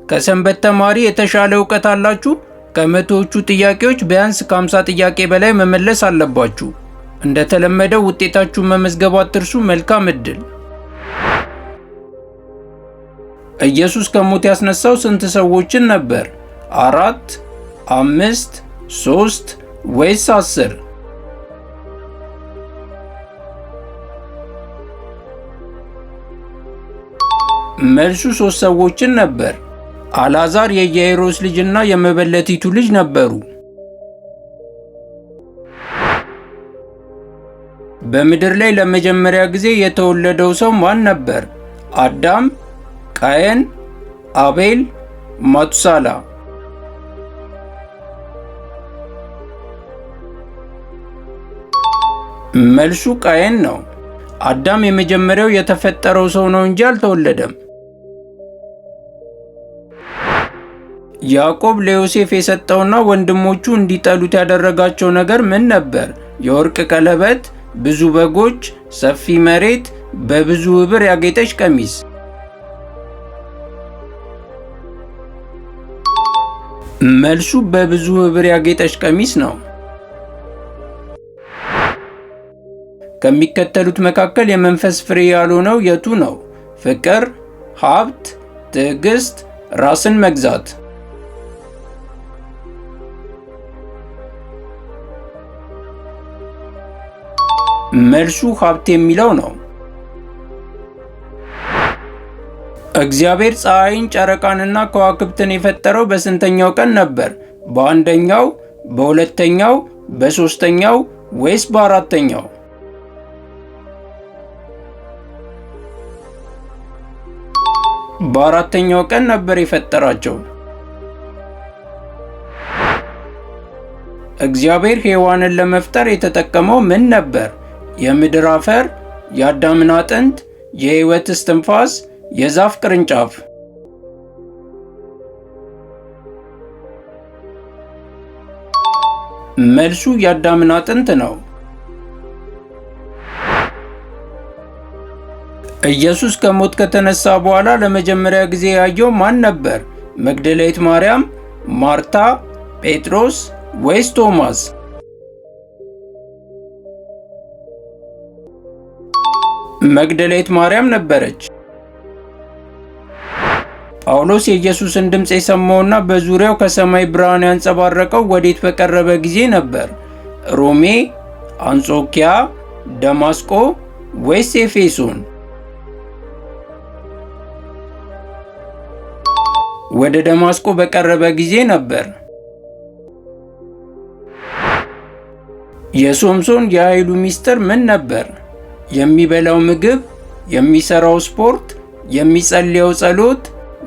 ከሰንበት ተማሪ የተሻለ እውቀት አላችሁ? ከመቶዎቹ ጥያቄዎች ቢያንስ ከ50 ጥያቄ በላይ መመለስ አለባችሁ። እንደተለመደው ውጤታችሁን መመዝገብ አትርሱ። መልካም እድል። ኢየሱስ ከሞት ያስነሳው ስንት ሰዎችን ነበር? አራት፣ አምስት፣ ሶስት ወይስ 10? መልሱ ሶስት ሰዎችን ነበር። አልዓዛር፣ የኢያኢሮስ ልጅና የመበለቲቱ ልጅ ነበሩ። በምድር ላይ ለመጀመሪያ ጊዜ የተወለደው ሰው ማን ነበር? አዳም፣ ቃየን፣ አቤል፣ ማቱሳላ። መልሱ ቃየን ነው። አዳም የመጀመሪያው የተፈጠረው ሰው ነው እንጂ አልተወለደም። ያዕቆብ ለዮሴፍ የሰጠውና ወንድሞቹ እንዲጠሉት ያደረጋቸው ነገር ምን ነበር? የወርቅ ቀለበት፣ ብዙ በጎች፣ ሰፊ መሬት፣ በብዙ ኅብር ያጌጠች ቀሚስ። መልሱ በብዙ ኅብር ያጌጠች ቀሚስ ነው። ከሚከተሉት መካከል የመንፈስ ፍሬ ያልሆነው የቱ ነው? ፍቅር፣ ሀብት፣ ትዕግስት፣ ራስን መግዛት። መልሱ ሀብት የሚለው ነው። እግዚአብሔር ፀሐይን፣ ጨረቃንና ከዋክብትን የፈጠረው በስንተኛው ቀን ነበር? በአንደኛው፣ በሁለተኛው፣ በሦስተኛው ወይስ በአራተኛው? በአራተኛው ቀን ነበር የፈጠራቸው። እግዚአብሔር ሔዋንን ለመፍጠር የተጠቀመው ምን ነበር? የምድር አፈር፣ የአዳምን አጥንት፣ የሕይወት እስትንፋስ፣ የዛፍ ቅርንጫፍ። መልሱ የአዳምን አጥንት ነው። ኢየሱስ ከሞት ከተነሳ በኋላ ለመጀመሪያ ጊዜ ያየው ማን ነበር? መግደላዊት ማርያም፣ ማርታ፣ ጴጥሮስ ወይስ ቶማስ? መግደላዊት ማርያም ነበረች። ጳውሎስ የኢየሱስን ድምፅ የሰማውና በዙሪያው ከሰማይ ብርሃን ያንጸባረቀው ወዴት በቀረበ ጊዜ ነበር? ሮሜ፣ አንጾኪያ፣ ደማስቆ ወይስ ኤፌሶን? ወደ ደማስቆ በቀረበ ጊዜ ነበር። የሶምሶን የኃይሉ ምስጢር ምን ነበር? የሚበላው ምግብ፣ የሚሰራው ስፖርት፣ የሚጸልየው ጸሎት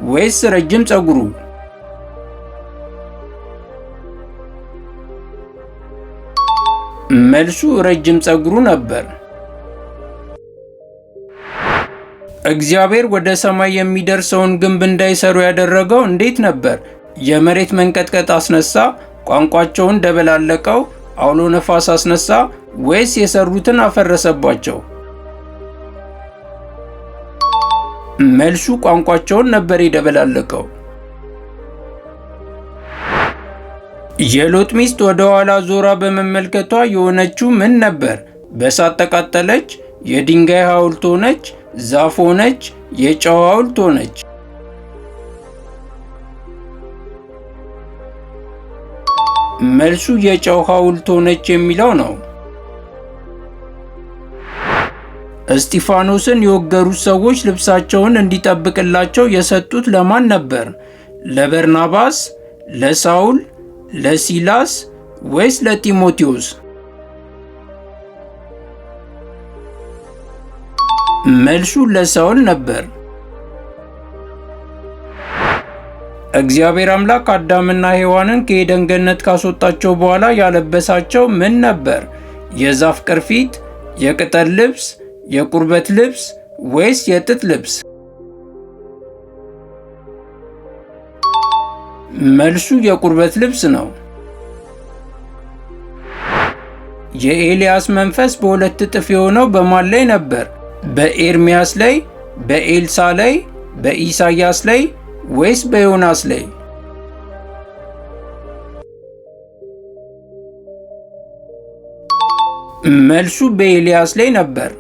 ወይስ ረጅም ፀጉሩ? መልሱ ረጅም ፀጉሩ ነበር። እግዚአብሔር ወደ ሰማይ የሚደርሰውን ግንብ እንዳይሰሩ ያደረገው እንዴት ነበር? የመሬት መንቀጥቀጥ አስነሳ፣ ቋንቋቸውን ደበላለቀው፣ አውሎ ነፋስ አስነሳ፣ ወይስ የሰሩትን አፈረሰባቸው? መልሱ ቋንቋቸውን ነበር የደበላለቀው። የሎጥ ሚስት ወደ ኋላ ዞራ በመመልከቷ የሆነችው ምን ነበር? በእሳት ተቃጠለች፣ የድንጋይ ሐውልት ሆነች፣ ዛፍ ሆነች፣ የጨው ሐውልት ሆነች። መልሱ የጨው ሐውልት ሆነች የሚለው ነው። እስጢፋኖስን የወገሩት ሰዎች ልብሳቸውን እንዲጠብቅላቸው የሰጡት ለማን ነበር? ለበርናባስ፣ ለሳውል፣ ለሲላስ ወይስ ለጢሞቴዎስ? መልሱ ለሳውል ነበር። እግዚአብሔር አምላክ አዳምና ሔዋንን ከኤደን ገነት ካስወጣቸው በኋላ ያለበሳቸው ምን ነበር? የዛፍ ቅርፊት፣ የቅጠል ልብስ፣ የቁርበት ልብስ ወይስ የጥጥ ልብስ? መልሱ የቁርበት ልብስ ነው። የኤልያስ መንፈስ በሁለት እጥፍ የሆነው በማን ላይ ነበር? በኤርሚያስ ላይ፣ በኤልሳ ላይ፣ በኢሳይያስ ላይ ወይስ በዮናስ ላይ? መልሱ በኤልያስ ላይ ነበር።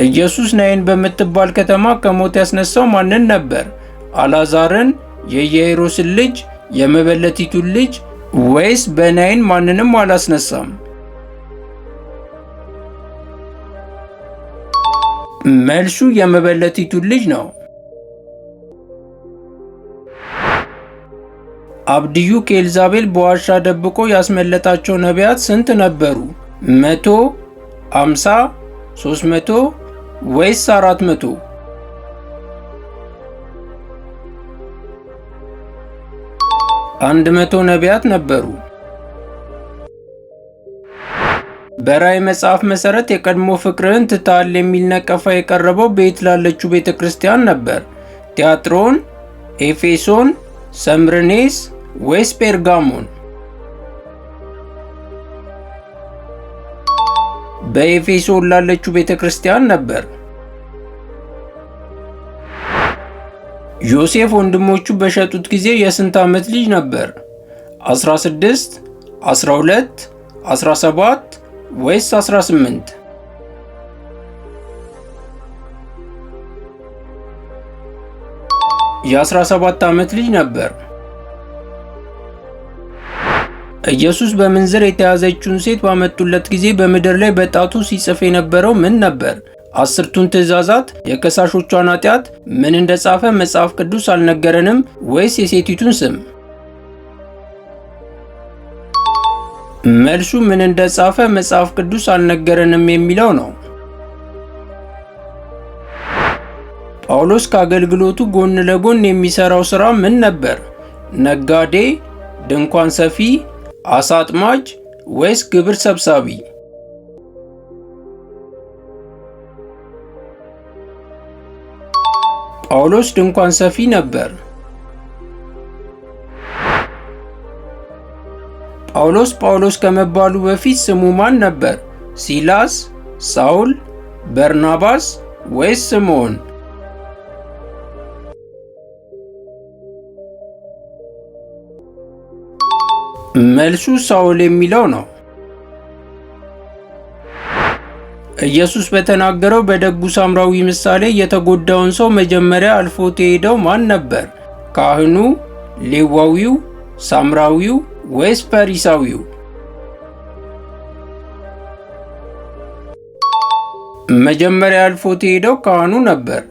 ኢየሱስ ናይን በምትባል ከተማ ከሞት ያስነሳው ማንን ነበር? አልዓዛርን፣ የኢያኢሮስን ልጅ፣ የመበለቲቱን ልጅ ወይስ በናይን ማንንም አላስነሳም? መልሱ የመበለቲቱን ልጅ ነው። አብድዩ ከኤልዛቤል በዋሻ ደብቆ ያስመለጣቸው ነቢያት ስንት ነበሩ? 100፣ 50፣ 300 ወይስ 400? 100 ነቢያት ነበሩ። በራእይ መጽሐፍ መሠረት የቀድሞ ፍቅርህን ትተሃል የሚል ነቀፋ የቀረበው በየት ላለችው ቤተ ክርስቲያን ነበር? ቲያጥሮን፣ ኤፌሶን፣ ሰምርኔስ ወይስ ጴርጋሞን? በኤፌሶን ላለችው ቤተ ክርስቲያን ነበር። ዮሴፍ ወንድሞቹ በሸጡት ጊዜ የስንት ዓመት ልጅ ነበር? 16፣ 12፣ 17 ወይስ 18? የ17 ዓመት ልጅ ነበር። ኢየሱስ በምንዝር የተያዘችውን ሴት ባመጡለት ጊዜ በምድር ላይ በጣቱ ሲጽፍ የነበረው ምን ነበር? 10ቱን ትእዛዛት፣ የከሳሾቿን ኃጢአት፣ ምን እንደጻፈ መጽሐፍ ቅዱስ አልነገረንም፣ ወይስ የሴቲቱን ስም? መልሱ ምን እንደጻፈ መጽሐፍ ቅዱስ አልነገረንም የሚለው ነው። ጳውሎስ ከአገልግሎቱ ጎን ለጎን የሚሰራው ሥራ ምን ነበር? ነጋዴ፣ ድንኳን ሰፊ፣ ዓሣ አጥማጅ ወይስ ግብር ሰብሳቢ? ጳውሎስ ድንኳን ሰፊ ነበር። ጳውሎስ ጳውሎስ ከመባሉ በፊት ስሙ ማን ነበር? ሲላስ፣ ሳውል፣ በርናባስ ወይስ ስምዖን? መልሱ ሳውል የሚለው ነው። ኢየሱስ በተናገረው በደጉ ሳምራዊ ምሳሌ የተጎዳውን ሰው መጀመሪያ አልፎት የሄደው ማን ነበር? ካህኑ፣ ሌዋዊው፣ ሳምራዊው ወይስ ፈሪሳዊው? መጀመሪያ አልፎት የሄደው ካህኑ ነበር።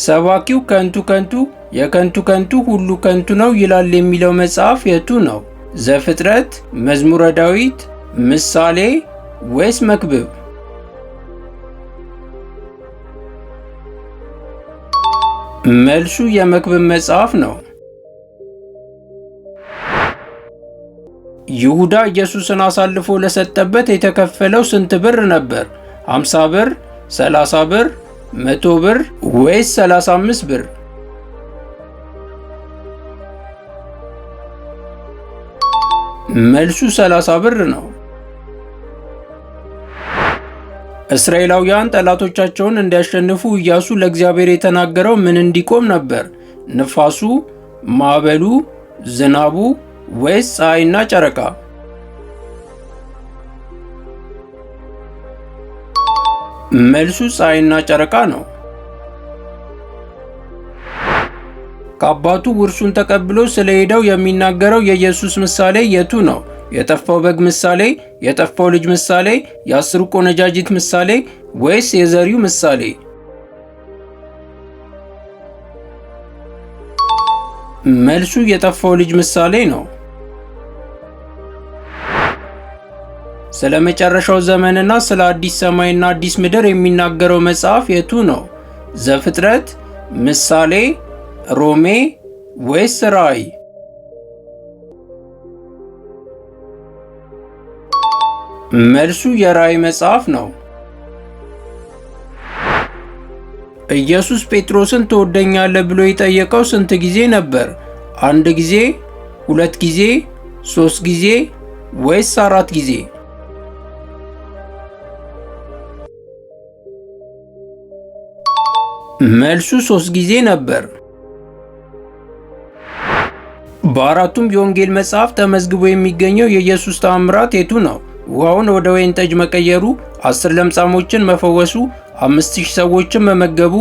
ሰባኪው ከንቱ ከንቱ የከንቱ ከንቱ ሁሉ ከንቱ ነው ይላል የሚለው መጽሐፍ የቱ ነው? ዘፍጥረት፣ መዝሙረ ዳዊት፣ ምሳሌ ወይስ መክብብ? መልሱ የመክብብ መጽሐፍ ነው። ይሁዳ ኢየሱስን አሳልፎ ለሰጠበት የተከፈለው ስንት ብር ነበር? 50 ብር፣ 30 ብር፣ 100 ብር ወይስ 35 ብር? መልሱ 30 ብር ነው። እስራኤላውያን ጠላቶቻቸውን እንዲያሸንፉ ኢያሱ ለእግዚአብሔር የተናገረው ምን እንዲቆም ነበር? ንፋሱ፣ ማዕበሉ፣ ዝናቡ ወይስ ፀሐይና ጨረቃ? መልሱ ፀሐይና ጨረቃ ነው። ከአባቱ ውርሱን ተቀብሎ ስለሄደው የሚናገረው የኢየሱስ ምሳሌ የቱ ነው? የጠፋው በግ ምሳሌ፣ የጠፋው ልጅ ምሳሌ፣ የአስሩ ቆነጃጅት ምሳሌ ወይስ የዘሪው ምሳሌ? መልሱ የጠፋው ልጅ ምሳሌ ነው። ስለ መጨረሻው ዘመንና ስለ አዲስ ሰማይና አዲስ ምድር የሚናገረው መጽሐፍ የቱ ነው? ዘፍጥረት፣ ምሳሌ፣ ሮሜ ወይስ ራእይ? መልሱ የራእይ መጽሐፍ ነው። ኢየሱስ ጴጥሮስን ትወደኛለህ ብሎ የጠየቀው ስንት ጊዜ ነበር? አንድ ጊዜ፣ ሁለት ጊዜ፣ ሶስት ጊዜ ወይስ አራት ጊዜ? መልሱ 3 ጊዜ ነበር። በአራቱም የወንጌል መጽሐፍ ተመዝግቦ የሚገኘው የኢየሱስ ተአምራት የቱ ነው? ውሃውን ወደ ወይን ጠጅ መቀየሩ፣ 10 ለምጻሞችን መፈወሱ፣ 5000 ሰዎችን መመገቡ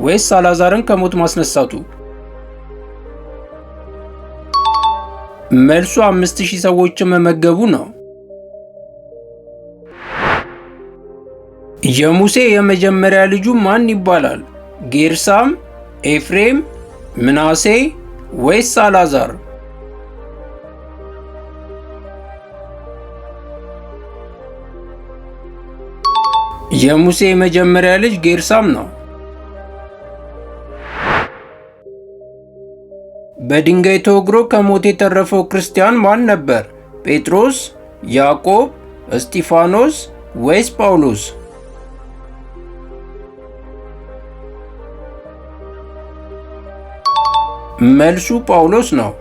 ወይስ አልዓዛርን ከሞት ማስነሳቱ? መልሱ 5000 ሰዎችን መመገቡ ነው። የሙሴ የመጀመሪያ ልጁ ማን ይባላል? ጌርሳም፣ ኤፍሬም፣ ምናሴ ወይስ አልዓዛር? የሙሴ የመጀመሪያ ልጅ ጌርሳም ነው። በድንጋይ ተወግሮ ከሞት የተረፈው ክርስቲያን ማን ነበር? ጴጥሮስ፣ ያዕቆብ፣ እስጢፋኖስ ወይስ ጳውሎስ? መልሱ ጳውሎስ ነው።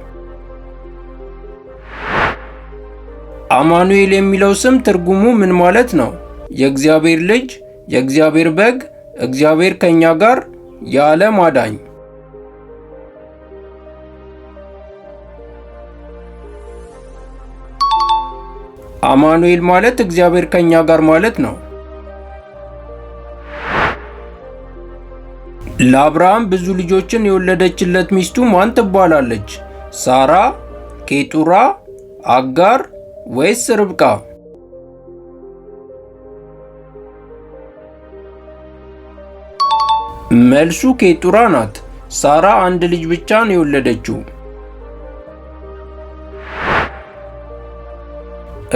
አማኑኤል የሚለው ስም ትርጉሙ ምን ማለት ነው? የእግዚአብሔር ልጅ፣ የእግዚአብሔር በግ፣ እግዚአብሔር ከኛ ጋር፣ የዓለም አዳኝ። አማኑኤል ማለት እግዚአብሔር ከኛ ጋር ማለት ነው። ለአብርሃም ብዙ ልጆችን የወለደችለት ሚስቱ ማን ትባላለች? ሳራ፣ ኬጡራ፣ አጋር ወይስ ርብቃ? መልሱ ኬጡራ ናት። ሳራ አንድ ልጅ ብቻ ነው የወለደችው።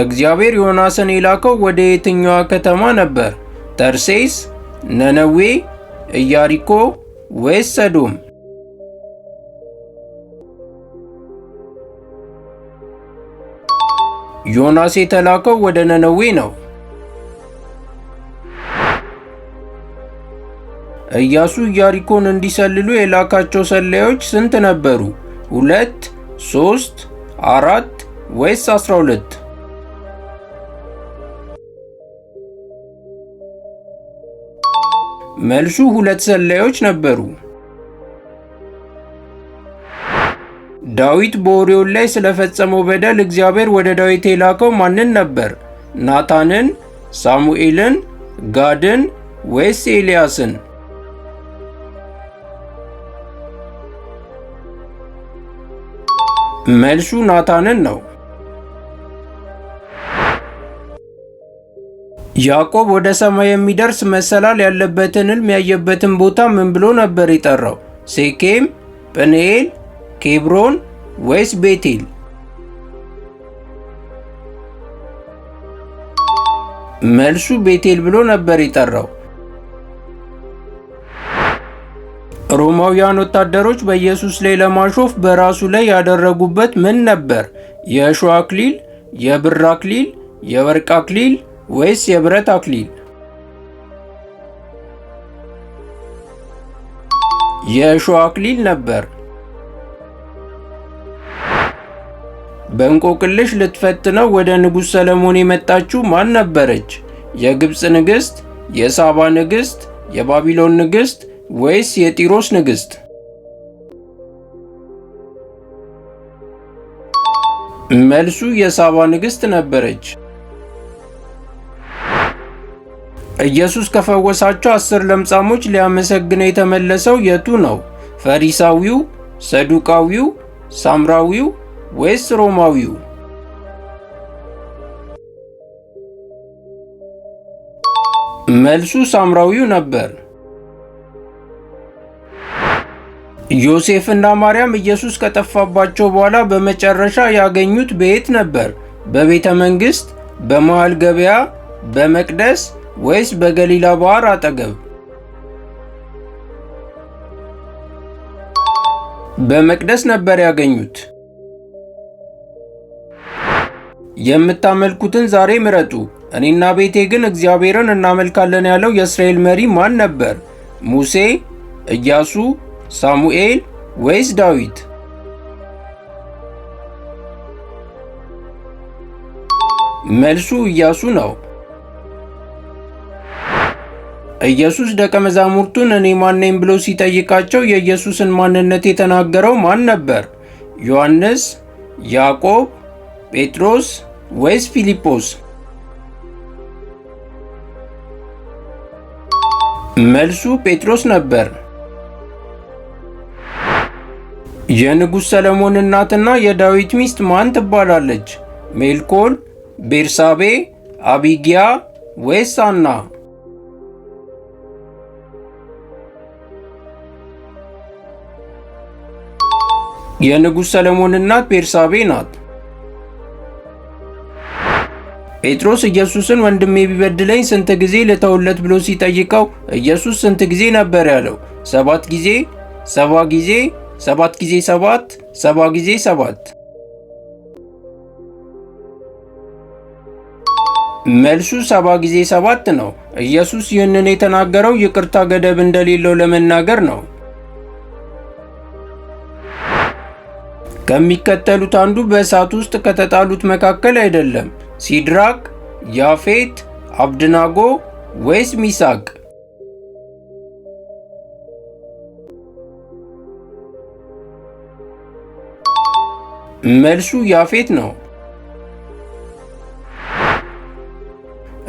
እግዚአብሔር ዮናስን የላከው ወደ የትኛዋ ከተማ ነበር? ተርሴስ፣ ነነዌ፣ ኢያሪኮ ወይስ ሰዶም? ዮናስ የተላከው ወደ ነነዌ ነው። ኢያሱ ኢያሪኮን እንዲሰልሉ የላካቸው ሰላዮች ስንት ነበሩ? 2፣ 3፣ 4 ወይስ 12? መልሱ 2 ሰላዮች ነበሩ። ዳዊት በኦርዮን ላይ ስለፈጸመው በደል እግዚአብሔር ወደ ዳዊት የላከው ማንን ነበር? ናታንን፣ ሳሙኤልን፣ ጋድን ወይስ ኤልያስን? መልሱ ናታንን ነው። ያዕቆብ ወደ ሰማይ የሚደርስ መሰላል ያለበትን ሕልም ያየበትን ቦታ ምን ብሎ ነበር የጠራው? ሴኬም፣ ጵንኤል፣ ኬብሮን ወይስ ቤቴል? መልሱ ቤቴል ብሎ ነበር የጠራው። ሮማውያን ወታደሮች በኢየሱስ ላይ ለማሾፍ በራሱ ላይ ያደረጉበት ምን ነበር? የእሾህ አክሊል፣ የብር አክሊል፣ የወርቅ አክሊል ወይስ የብረት አክሊል? የእሾህ አክሊል ነበር። በእንቆቅልሽ ልትፈትነው ወደ ንጉሥ ሰለሞን የመጣችው ማን ነበረች? የግብፅ ንግሥት፣ የሳባ ንግሥት፣ የባቢሎን ንግሥት ወይስ የጢሮስ ንግሥት? መልሱ የሳባ ንግሥት ነበረች። ኢየሱስ ከፈወሳቸው 10 ለምጻሞች ሊያመሰግነው የተመለሰው የቱ ነው? ፈሪሳዊው፣ ሰዱቃዊው፣ ሳምራዊው ወይስ ሮማዊው? መልሱ ሳምራዊው ነበር። ዮሴፍና ማርያም ኢየሱስ ከጠፋባቸው በኋላ በመጨረሻ ያገኙት በየት ነበር? በቤተ መንግሥት፣ በመሃል ገበያ፣ በመቅደስ ወይስ በገሊላ ባህር አጠገብ? በመቅደስ ነበር ያገኙት። የምታመልኩትን ዛሬ ምረጡ፣ እኔና ቤቴ ግን እግዚአብሔርን እናመልካለን ያለው የእስራኤል መሪ ማን ነበር? ሙሴ፣ ኢያሱ፣ ሳሙኤል ወይስ ዳዊት? መልሱ ኢያሱ ነው። ኢየሱስ ደቀ መዛሙርቱን እኔ ማን ነኝ ብሎ ሲጠይቃቸው የኢየሱስን ማንነት የተናገረው ማን ነበር? ዮሐንስ፣ ያዕቆብ፣ ጴጥሮስ ወይስ ፊልጶስ? መልሱ ጴጥሮስ ነበር። የንጉሥ ሰለሞን እናትና የዳዊት ሚስት ማን ትባላለች? ሜልኮል፣ ቤርሳቤ፣ አቢጊያ ወይስ አና? የንጉሥ ሰለሞን እናት ቤርሳቤ ናት። ጴጥሮስ ኢየሱስን ወንድሜ ቢበድለኝ ስንት ጊዜ ልተውለት ብሎ ሲጠይቀው ኢየሱስ ስንት ጊዜ ነበር ያለው? 7 ጊዜ፣ 70 ጊዜ፣ 7 ጊዜ 7፣ 70 ጊዜ 7። መልሱ 70 ጊዜ 7 ነው። ኢየሱስ ይህንን የተናገረው ይቅርታ ገደብ እንደሌለው ለመናገር ነው። ከሚከተሉት አንዱ በእሳት ውስጥ ከተጣሉት መካከል አይደለም። ሲድራቅ፣ ያፌት፣ አብድናጎ ወይስ ሚሳቅ? መልሱ ያፌት ነው።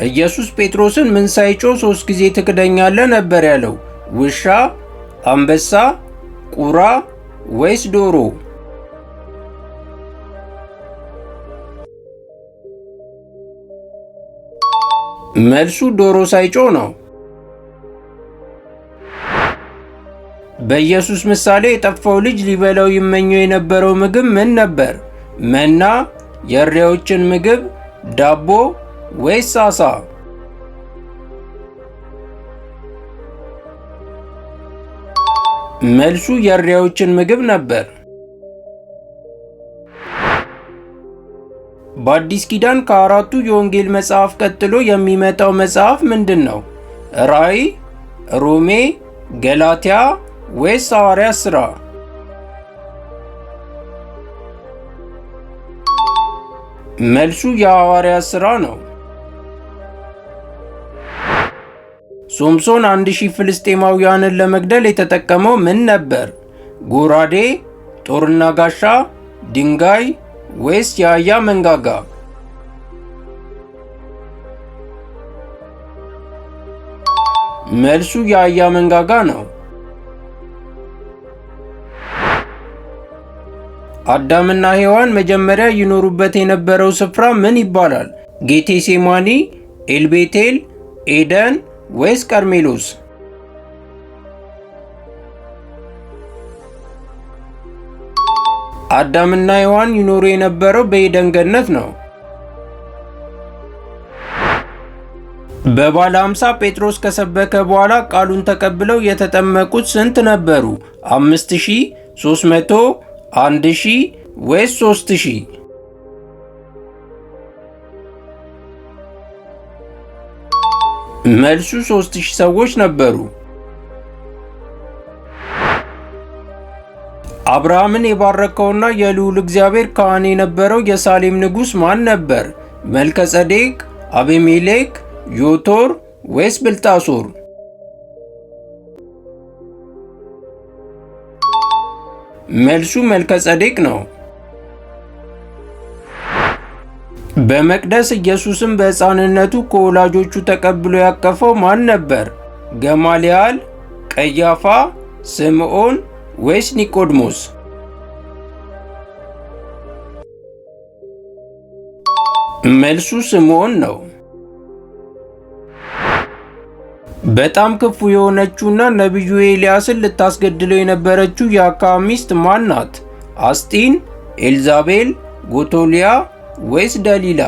ኢየሱስ ጴጥሮስን ምን ሳይጮህ 3 ጊዜ ትክደኛለህ ነበር ያለው? ውሻ፣ አንበሳ፣ ቁራ ወይስ ዶሮ? መልሱ ዶሮ ሳይጮህ ነው። በኢየሱስ ምሳሌ የጠፋው ልጅ ሊበላው ይመኘው የነበረው ምግብ ምን ነበር? መና፣ የእሪያዎችን ምግብ፣ ዳቦ ወይስ ዓሣ? መልሱ የእሪያዎችን ምግብ ነበር። በአዲስ ኪዳን ከአራቱ የወንጌል መጽሐፍ ቀጥሎ የሚመጣው መጽሐፍ ምንድን ነው? ራእይ፣ ሮሜ፣ ገላትያ ወይስ ሐዋርያት ሥራ? መልሱ የሐዋርያት ሥራ ነው። ሶምሶን 1000 ፍልስጤማውያንን ለመግደል የተጠቀመው ምን ነበር? ጎራዴ፣ ጦርና ጋሻ፣ ድንጋይ ወይስ የአህያ መንጋጋ? መልሱ የአህያ መንጋጋ ነው። አዳምና ሔዋን መጀመሪያ ይኖሩበት የነበረው ስፍራ ምን ይባላል? ጌቴሴማኒ፣ ኤልቤቴል፣ ኤደን ወይስ ቀርሜሎስ? አዳምና ሔዋን ይኖሩ የነበረው በኤደን ገነት ነው። በባለ 50 ጴጥሮስ ከሰበከ በኋላ ቃሉን ተቀብለው የተጠመቁት ስንት ነበሩ? 5300፣ 1000 ወይስ 3000? መልሱ 3000 ሰዎች ነበሩ። አብርሃምን የባረከውና የልዑል እግዚአብሔር ካህን የነበረው የሳሌም ንጉሥ ማን ነበር? መልከጸዴቅ፣ አቤሜሌክ፣ ዮቶር ወይስ ብልጣሶር? መልሱ መልከጸዴቅ ነው። በመቅደስ ኢየሱስን በሕፃንነቱ ከወላጆቹ ተቀብሎ ያቀፈው ማን ነበር? ገማልያል፣ ቀያፋ፣ ስምዖን ወይስ ኒቆድሞስ? መልሱ ስምዖን ነው። በጣም ክፉ የሆነችውና ነቢዩ ኤልያስን ልታስገድለው የነበረችው የአክዓብ ሚስት ማን ናት? አስጢን፣ ኤልዛቤል፣ ጎቶሊያ ወይስ ደሊላ?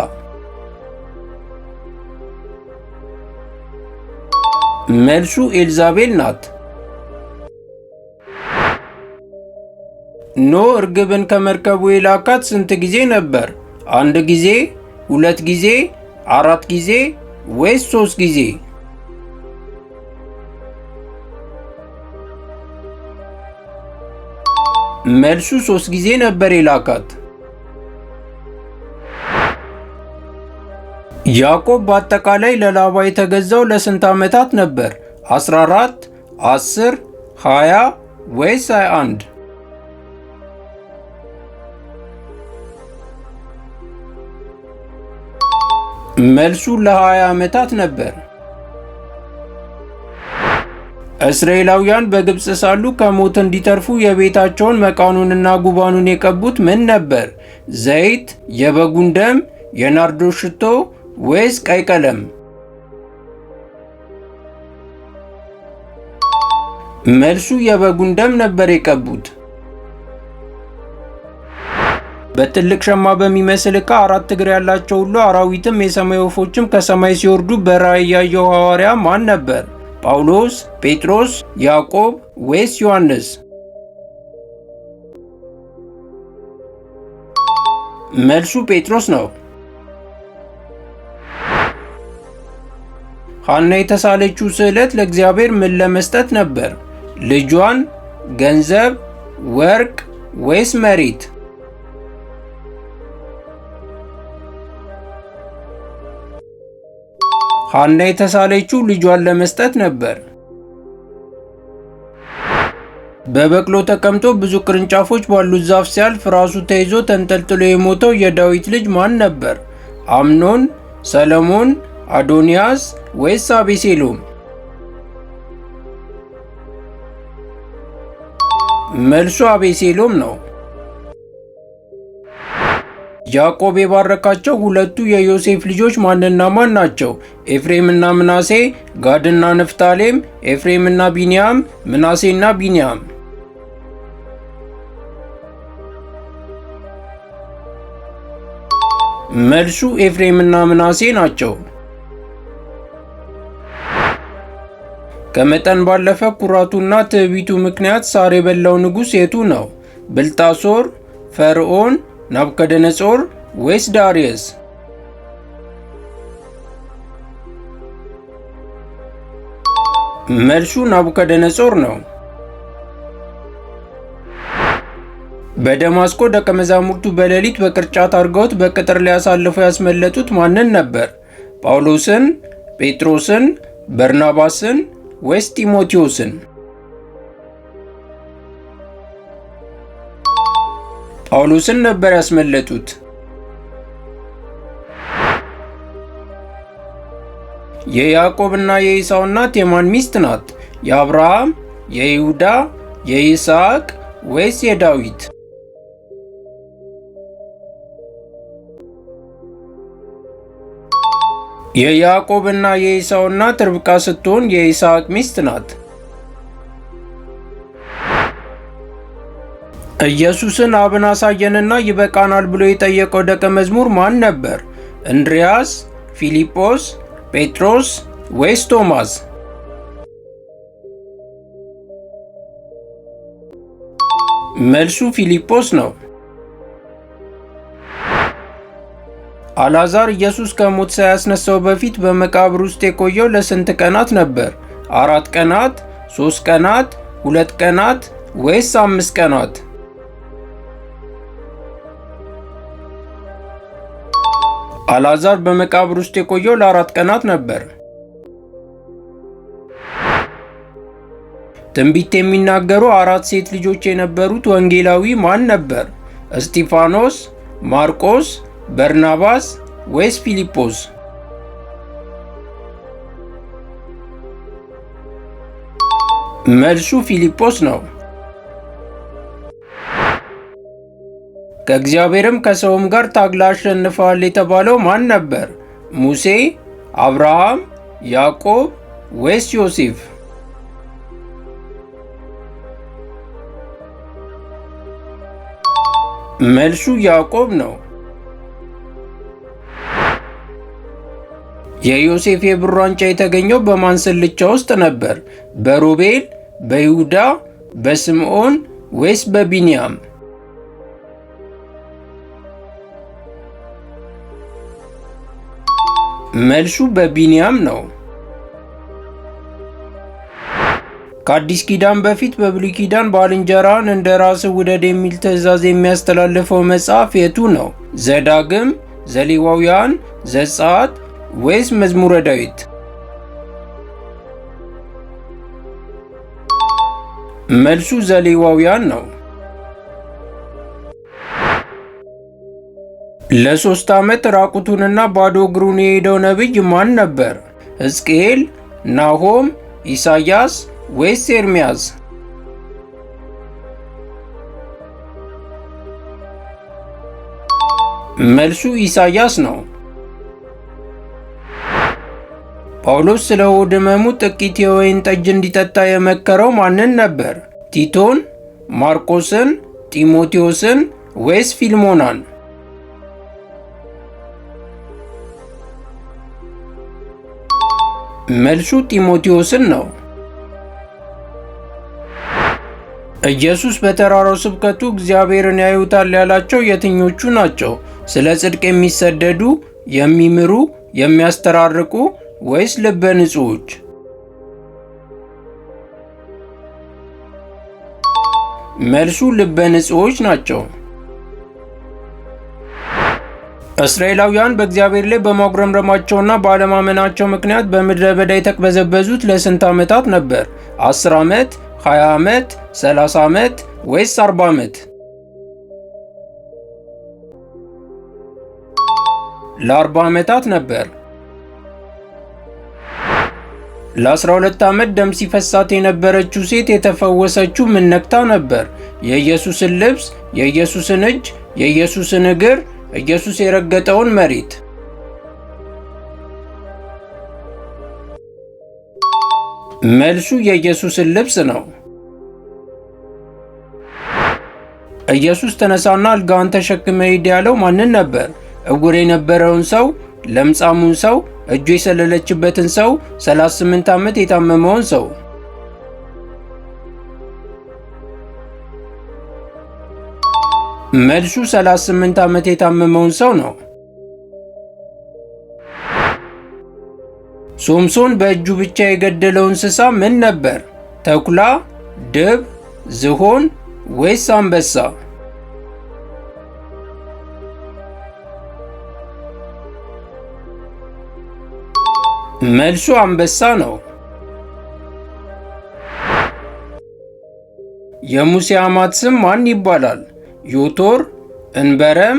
መልሱ ኤልዛቤል ናት። ኖህ እርግብን ከመርከቡ የላካት ስንት ጊዜ ነበር? 1 ጊዜ፣ 2 ጊዜ፣ 4 ጊዜ ወይስ 3 ጊዜ? መልሱ 3 ጊዜ ነበር የላካት። ያዕቆብ በአጠቃላይ ለላባ የተገዛው ለስንት ዓመታት ነበር? 14፣ 10፣ 20 ወይስ 21? መልሱ ለ20 ዓመታት ነበር። እስራኤላውያን በግብፅ ሳሉ ከሞት እንዲተርፉ የቤታቸውን መቃኑንና ጉባኑን የቀቡት ምን ነበር? ዘይት፣ የበጉን ደም፣ የናርዶስ ሽቶ ወይስ ቀይ ቀለም? መልሱ የበጉን ደም ነበር የቀቡት። በትልቅ ሸማ በሚመስል ዕቃ አራት እግር ያላቸው ሁሉ አራዊትም የሰማይ ወፎችም ከሰማይ ሲወርዱ በራእይ ያየው ሐዋርያ ማን ነበር? ጳውሎስ፣ ጴጥሮስ፣ ያዕቆብ ወይስ ዮሐንስ? መልሱ ጴጥሮስ ነው። ሐና የተሳለችው ስዕለት ለእግዚአብሔር ምን ለመስጠት ነበር? ልጇን፣ ገንዘብ፣ ወርቅ ወይስ መሬት? ሐና የተሳለችው ልጇን ለመስጠት ነበር። በበቅሎ ተቀምጦ ብዙ ቅርንጫፎች ባሉት ዛፍ ሲያልፍ ራሱ ተይዞ ተንጠልጥሎ የሞተው የዳዊት ልጅ ማን ነበር? አምኖን፣ ሰለሞን፣ አዶንያስ ወይስ አቤሴሎም? መልሱ አቤሴሎም ነው። ያዕቆብ የባረካቸው ሁለቱ የዮሴፍ ልጆች ማንና ማን ናቸው? ኤፍሬምና ምናሴ፣ ጋድና ንፍታሌም፣ ኤፍሬምና ቢንያም፣ ምናሴና ቢንያም። መልሱ ኤፍሬምና ምናሴ ናቸው። ከመጠን ባለፈ ኩራቱና ትዕቢቱ ምክንያት ሳር የበላው ንጉሥ የቱ ነው? ብልጣሶር፣ ፈርዖን፣ ናቡከደነጾር ወይስ ዳርየስ? መልሱ ናቡከደነጾር ነው። በደማስቆ ደቀ መዛሙርቱ በሌሊት በቅርጫት አድርገውት በቅጥር ላይ አሳልፈው ያስመለጡት ማንን ነበር? ጳውሎስን፣ ጴጥሮስን፣ በርናባስን ወይስ ጢሞቴዎስን? ጳውሎስን ነበር ያስመለጡት። የያዕቆብና የኤሳው እናት የማን ሚስት ናት? የአብርሃም፣ የይሁዳ፣ የይስሐቅ ወይስ የዳዊት? የያዕቆብና የኤሳው እናት ርብቃ ስትሆን የይስሐቅ ሚስት ናት። ኢየሱስን አብን አሳየንና ይበቃናል ብሎ የጠየቀው ደቀ መዝሙር ማን ነበር? እንድርያስ፣ ፊልጶስ፣ ጴጥሮስ ወይስ ቶማስ? መልሱ ፊልጶስ ነው። አልዓዛር ኢየሱስ ከሞት ሳያስነሳው በፊት በመቃብር ውስጥ የቆየው ለስንት ቀናት ነበር? 4 ቀናት፣ 3 ቀናት፣ 2 ቀናት ወይስ 5 ቀናት? አልዓዛር በመቃብር ውስጥ የቆየው ለ4 ቀናት ነበር። ትንቢት የሚናገሩ 4 ሴት ልጆች የነበሩት ወንጌላዊ ማን ነበር? እስጢፋኖስ፣ ማርቆስ፣ በርናባስ ወይስ ፊልጶስ? መልሱ ፊልጶስ ነው። ከእግዚአብሔርም ከሰውም ጋር ታግላ አሸንፈዋል የተባለው ማን ነበር? ሙሴ፣ አብርሃም፣ ያዕቆብ ወይስ ዮሴፍ? መልሱ ያዕቆብ ነው። የዮሴፍ የብር ዋንጫ የተገኘው በማን ስልቻ ውስጥ ነበር? በሮቤል፣ በይሁዳ፣ በስምዖን ወይስ በቢንያም? መልሱ በቢንያም ነው። ከአዲስ ኪዳን በፊት በብሉይ ኪዳን ባልንጀራህን እንደ ራስህ ውደድ የሚል ትእዛዝ የሚያስተላልፈው መጽሐፍ የቱ ነው? ዘዳግም፣ ዘሌዋውያን፣ ዘጸአት ወይስ መዝሙረ ዳዊት? መልሱ ዘሌዋውያን ነው። ለ3 ዓመት ራቁቱንና ባዶ እግሩን የሄደው ነቢይ ማን ነበር? ሕዝቅኤል፣ ናሆም፣ ኢሳይያስ ወይስ ኤርምያስ? መልሱ ኢሳይያስ ነው። ጳውሎስ ስለ ሆድ ሕመሙ ጥቂት የወይን ጠጅ እንዲጠጣ የመከረው ማንን ነበር? ቲቶን፣ ማርቆስን፣ ጢሞቴዎስን ወይስ ፊልሞናን? መልሱ ጢሞቴዎስን ነው። ኢየሱስ በተራራው ስብከቱ እግዚአብሔርን ያዩታል ያላቸው የትኞቹ ናቸው? ስለ ጽድቅ የሚሰደዱ፣ የሚምሩ፣ የሚያስተራርቁ ወይስ ልበ ንጹዎች? መልሱ ልበ ንጹዎች ናቸው። እስራኤላውያን በእግዚአብሔር ላይ በማጉረምረማቸውና ባለማመናቸው ምክንያት በምድረ በዳ የተቅበዘበዙት ለስንት ዓመታት ነበር? 10 ዓመት፣ 20 ዓመት፣ 30 ዓመት ወይስ 40 ዓመት? ለ40 ዓመታት ነበር። ለ12 ዓመት ደም ሲፈሳት የነበረችው ሴት የተፈወሰችው ምን ነክታ ነበር? የኢየሱስን ልብስ፣ የኢየሱስን እጅ፣ የኢየሱስን እግር፣ ኢየሱስ የረገጠውን መሬት። መልሱ የኢየሱስን ልብስ ነው። ኢየሱስ ተነሳና አልጋህን ተሸክመህ ሂድ ያለው ማንን ነበር? ዕውር የነበረውን ሰው፣ ለምጻሙን ሰው፣ እጁ የሰለለችበትን ሰው፣ 38 ዓመት የታመመውን ሰው። መልሱ 38 ዓመት የታመመውን ሰው ነው። ሶምሶን በእጁ ብቻ የገደለው እንስሳ ምን ነበር? ተኩላ፣ ድብ፣ ዝሆን ወይስ አንበሳ? መልሱ አንበሳ ነው። የሙሴ አማት ስም ማን ይባላል? ዮቶር፣ እንበረም፣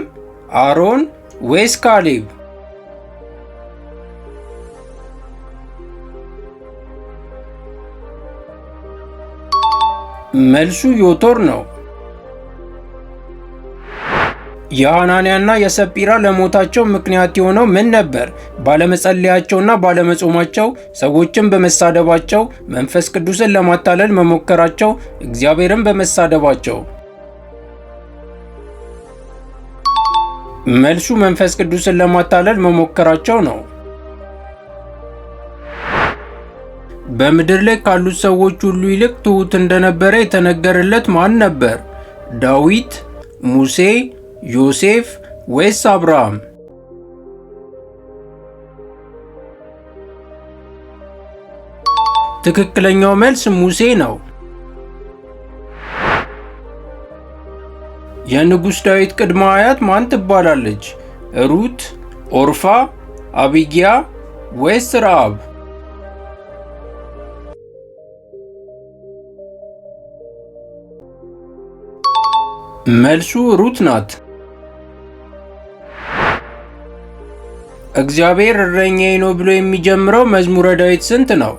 አሮን ወይስ ካሌብ? መልሱ ዮቶር ነው። የሐናንያና የሰጲራ ለሞታቸው ምክንያት የሆነው ምን ነበር? ባለመጸለያቸውና ባለመጾማቸው፣ ሰዎችን በመሳደባቸው፣ መንፈስ ቅዱስን ለማታለል መሞከራቸው፣ እግዚአብሔርን በመሳደባቸው። መልሱ መንፈስ ቅዱስን ለማታለል መሞከራቸው ነው። በምድር ላይ ካሉት ሰዎች ሁሉ ይልቅ ትሑት እንደነበረ የተነገረለት ማን ነበር? ዳዊት፣ ሙሴ፣ ዮሴፍ ወይስ አብርሃም? ትክክለኛው መልስ ሙሴ ነው። የንጉሥ ዳዊት ቅድመ አያት ማን ትባላለች? ሩት፣ ኦርፋ፣ አቢጊያ ወይስ ረዓብ? መልሱ ሩት ናት። እግዚአብሔር እረኛዬ ነው ብሎ የሚጀምረው መዝሙረ ዳዊት ስንት ነው?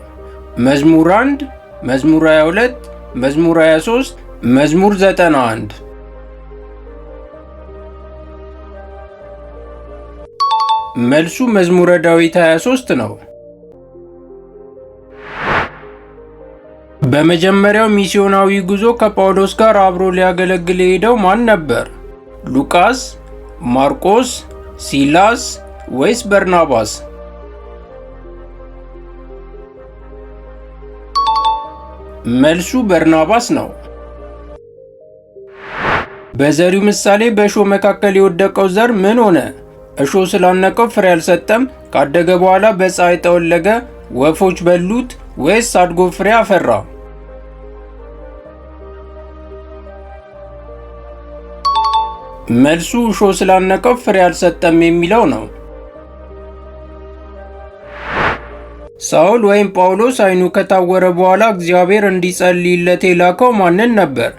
መዝሙር 1፣ መዝሙር 22፣ መዝሙር 23፣ መዝሙር 91። መልሱ መዝሙረ ዳዊት 23 ነው። በመጀመሪያው ሚስዮናዊ ጉዞ ከጳውሎስ ጋር አብሮ ሊያገለግል የሄደው ማን ነበር? ሉቃስ፣ ማርቆስ፣ ሲላስ ወይስ በርናባስ? መልሱ በርናባስ ነው። በዘሪው ምሳሌ በእሾህ መካከል የወደቀው ዘር ምን ሆነ? እሾህ ስላነቀው ፍሬ አልሰጠም፣ ካደገ በኋላ በፀሐይ ጠወለገ፣ ወፎች በሉት ወይስ አድጎ ፍሬ አፈራ? መልሱ እሾህ ስላነቀው ፍሬ አልሰጠም የሚለው ነው። ሳውል ወይም ጳውሎስ ዓይኑ ከታወረ በኋላ እግዚአብሔር እንዲጸልይለት የላከው ማንን ነበር?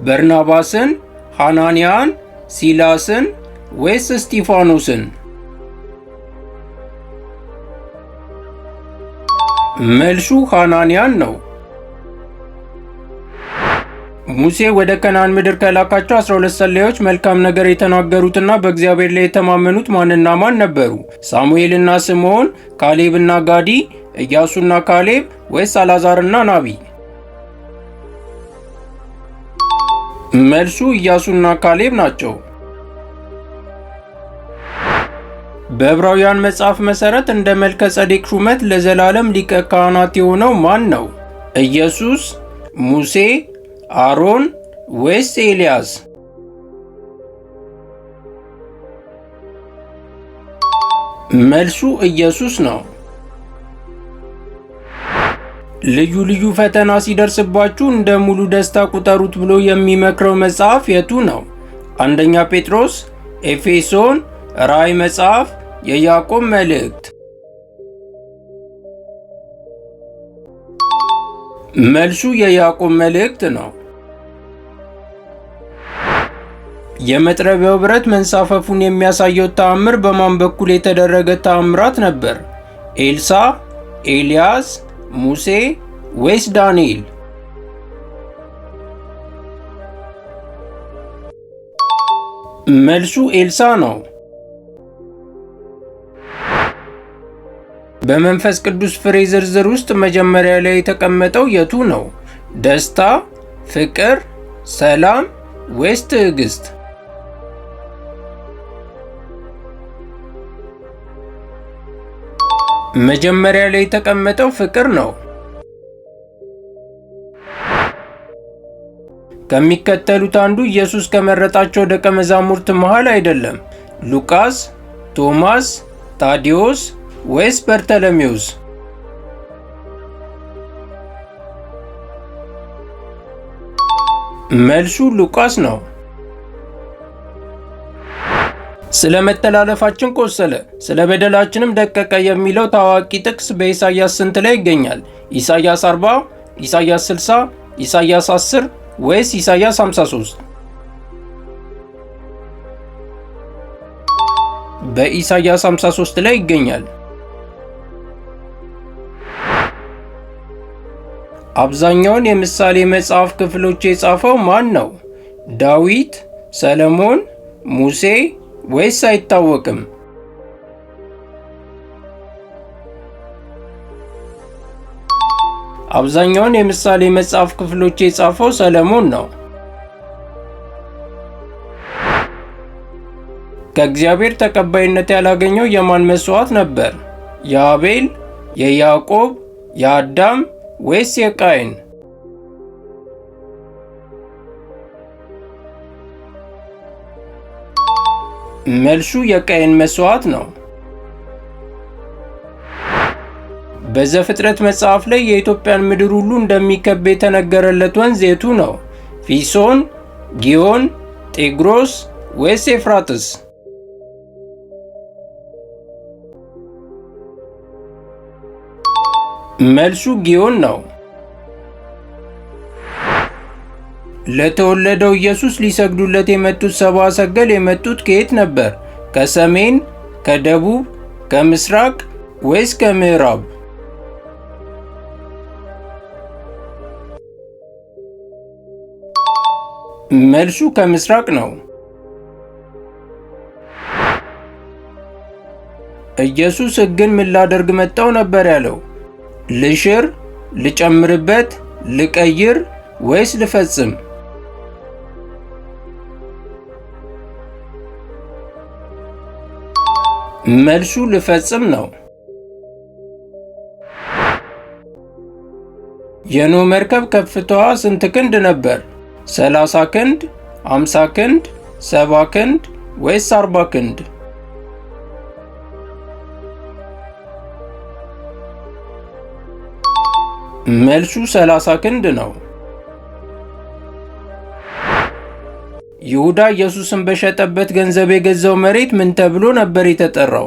በርናባስን፣ ሐናንያን፣ ሲላስን ወይስ እስጢፋኖስን? መልሱ ሐናንያን ነው። ሙሴ ወደ ከነዓን ምድር ከላካቸው 12 ሰላዮች መልካም ነገር የተናገሩትና በእግዚአብሔር ላይ የተማመኑት ማንና ማን ነበሩ? ሳሙኤልና ስምዖን፣ ካሌብና ጋዲ፣ ኢያሱና ካሌብ ወይስ አልዓዛርና ናቢ? መልሱ ኢያሱና ካሌብ ናቸው። በዕብራውያን መጽሐፍ መሠረት እንደ መልከ ጼዴቅ ሹመት ለዘላለም ሊቀ ካህናት የሆነው ማን ነው? ኢየሱስ፣ ሙሴ፣ አሮን ወይስ ኤልያስ? መልሱ ኢየሱስ ነው። ልዩ ልዩ ፈተና ሲደርስባችሁ እንደ ሙሉ ደስታ ቁጠሩት ብሎ የሚመክረው መጽሐፍ የቱ ነው? አንደኛ ጴጥሮስ፣ ኤፌሶን፣ ራእይ መጽሐፍ፣ የያዕቆብ መልእክት። መልሱ የያዕቆብ መልእክት ነው። የመጥረቢያው ብረት መንሳፈፉን የሚያሳየው ተአምር በማን በኩል የተደረገ ተአምራት ነበር? ኤልሳ፣ ኤልያስ፣ ሙሴ ወይስ ዳንኤል? መልሱ ኤልሳ ነው። በመንፈስ ቅዱስ ፍሬ ዝርዝር ውስጥ መጀመሪያ ላይ የተቀመጠው የቱ ነው? ደስታ፣ ፍቅር፣ ሰላም ወይስ ትዕግስት? መጀመሪያ ላይ የተቀመጠው ፍቅር ነው። ከሚከተሉት አንዱ ኢየሱስ ከመረጣቸው ደቀ መዛሙርት መሃል አይደለም። ሉቃስ፣ ቶማስ፣ ታዲዮስ ወይስ በርተለሜዎስ? መልሱ ሉቃስ ነው። ስለ መተላለፋችን ቆሰለ፣ ስለ በደላችንም ደቀቀ የሚለው ታዋቂ ጥቅስ በኢሳይያስ ስንት ላይ ይገኛል? ኢሳይያስ 40፣ ኢሳይያስ 60፣ ኢሳይያስ 10 ወይስ ኢሳይያስ 53? በኢሳይያስ 53 ላይ ይገኛል። አብዛኛውን የምሳሌ መጽሐፍ ክፍሎች የጻፈው ማን ነው? ዳዊት፣ ሰለሞን፣ ሙሴ ወይስ አይታወቅም? አብዛኛውን የምሳሌ መጽሐፍ ክፍሎች የጻፈው ሰለሞን ነው። ከእግዚአብሔር ተቀባይነት ያላገኘው የማን መስዋዕት ነበር? የአቤል፣ የያዕቆብ፣ የአዳም ወይስ የቃይን? መልሱ የቃየን መስዋዕት ነው። በዘፍጥረት መጽሐፍ ላይ የኢትዮጵያን ምድር ሁሉ እንደሚከብ የተነገረለት ወንዝ የቱ ነው? ፊሶን፣ ጊዮን፣ ጤግሮስ ወይስ ኤፍራጥስ? መልሱ ጊዮን ነው። ለተወለደው ኢየሱስ ሊሰግዱለት የመጡት ሰብአ ሰገል የመጡት ከየት ነበር? ከሰሜን፣ ከደቡብ፣ ከምስራቅ ወይስ ከምዕራብ? መልሱ ከምስራቅ ነው። ኢየሱስ ሕግን ምን ላደርግ መጣሁ ነበር ያለው? ልሽር፣ ልጨምርበት፣ ልቀይር ወይስ ልፈጽም? መልሱ ልፈጽም ነው። የኖህ መርከብ ከፍታዋ ስንት ክንድ ነበር? 30 ክንድ፣ 50 ክንድ፣ 70 ክንድ ወይስ 40 ክንድ? መልሱ 30 ክንድ ነው። ይሁዳ ኢየሱስን በሸጠበት ገንዘብ የገዛው መሬት ምን ተብሎ ነበር የተጠራው?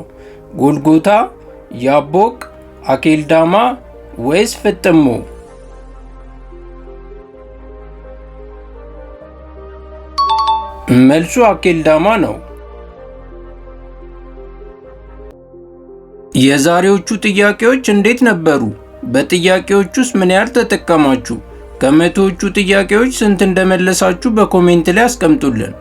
ጎልጎታ፣ ያቦቅ፣ አኬልዳማ ወይስ ፍጥሞ? መልሱ አኬልዳማ ነው። የዛሬዎቹ ጥያቄዎች እንዴት ነበሩ? በጥያቄዎች ውስጥ ምን ያህል ተጠቀማችሁ? ከመቶዎቹ ጥያቄዎች ስንት እንደመለሳችሁ በ comment ላይ አስቀምጡልን።